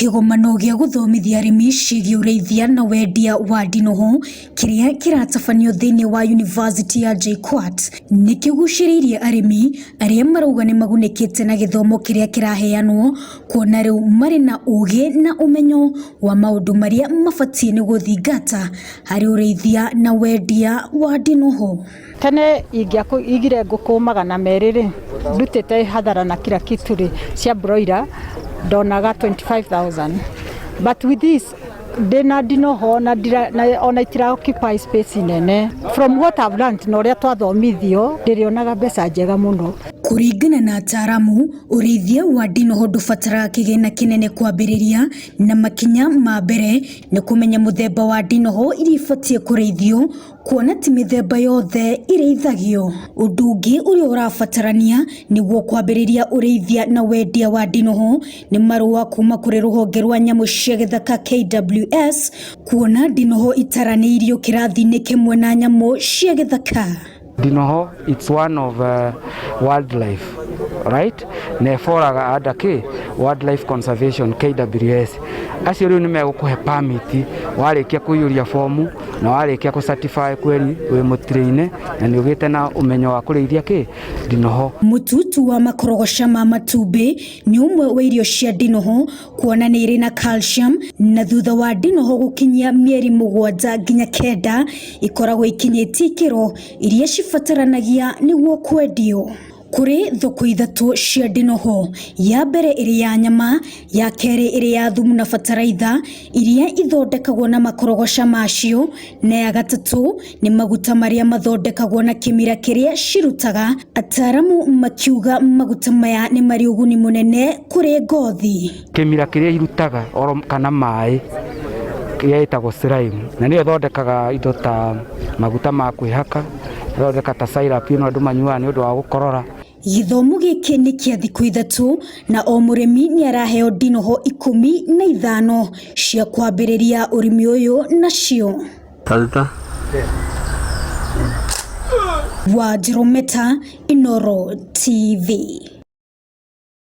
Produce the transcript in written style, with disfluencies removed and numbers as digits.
Kĩgomano gĩa gũthomithia arĩmi ciĩgiĩ ũrĩithia na wendia wa ndinoho kĩrĩa kĩratabanio thĩinĩ wa yunivasĩtĩ ya JKUAT nĩ kĩgucĩrĩirie arĩmi arĩa marauga nĩ magunĩkĩte na gĩthomo kĩrĩa kĩraheanwo kuona rĩu marĩ na ũgĩ na ũmenyo wa maũndũ marĩa mabatiĩ nĩ gũthingata harĩ ũrĩithia na wendia wa ndinoho. Tene ingĩaigire ngũkũ 200 rĩ, ndutĩte hathara na kila kitu rĩ, cia broiler ndonaga 25,000 but with this ndĩna ndinoho na ona itira occupy space nene. From what I've learned na ũrĩa twathomithio ndĩrĩonaga mbeca njega mũno. Kũringana na ataaramu, ũrĩithia wa ndinoho ndũbataraga kĩgĩna kĩnene kwambĩrĩria, na makinya ma mbere nĩ kũmenya mũthemba wa ndinoho iria ibatiĩ kũrĩithio kuona ti mĩthemba yothe ĩrĩithagio. Ũndũ ũngĩ ũrĩa ũrabatarania nĩguo kwambĩrĩria ũrĩithia na wendia wa ndinoho nĩ marũa kuma kũrĩ rũhonge rwa nyamũ cia gĩthaka KWS, kuona ndinoho itaranĩirio kĩrathi-inĩ kĩmwe na nyamũ cia gĩthaka. Ndinoho it's one of wildlife, right? Na ĩboraga under kĩ Wildlife Conservation KWS. Acio rĩu nĩ megũkũhe permit warĩkia kũiyũria fomu na warĩkia kũ certify kweri wĩ mũtire-inĩ na nĩ ũgĩte na ũmenyo wa kũrĩithia kĩ ndinoho. Mũtutu wa makorogoca ma matumbĩ nĩ ũmwe wa irio cia ndinoho kuona nĩ irĩ na calcium, na thutha wa ndinoho gũkinyia mĩeri 7 nginya 9 ikoragwo ikinyĩtie ikĩro iria cibataranagia nĩguo kwendio. Kũrĩ thoko ithatũ cia ndinoho, ya mbere ĩrĩ ya nyama, ya kerĩ ĩrĩ ya thumu na bataraitha iria ithondekagwo na makorogoca macio, na ya gatatũ nĩ maguta marĩa mathondekagwo na kĩmira kĩrĩa cirutaga. Ataaramu makiuga maguta maya nĩ marĩ ũguni mũnene kũrĩ ngothi. Kĩmira kĩrĩa irutaga oro kana maĩ kĩrĩa ĩtagwo slime, na nĩyo ĩthondekaga indo ta maguta ma kwĩhaka, ĩthondeka ta syrup ĩno andũ manyuaga nĩ ũndũ wa gũkorora. Gĩthomo gĩkĩ nĩ kĩa thikũ 3 na o mũrĩmi nĩ araheo ndinoho 15 cia kwambĩrĩria ũrĩmi ũyũ nacio. Taruta. Wanjirũ Meta, Inooro TV.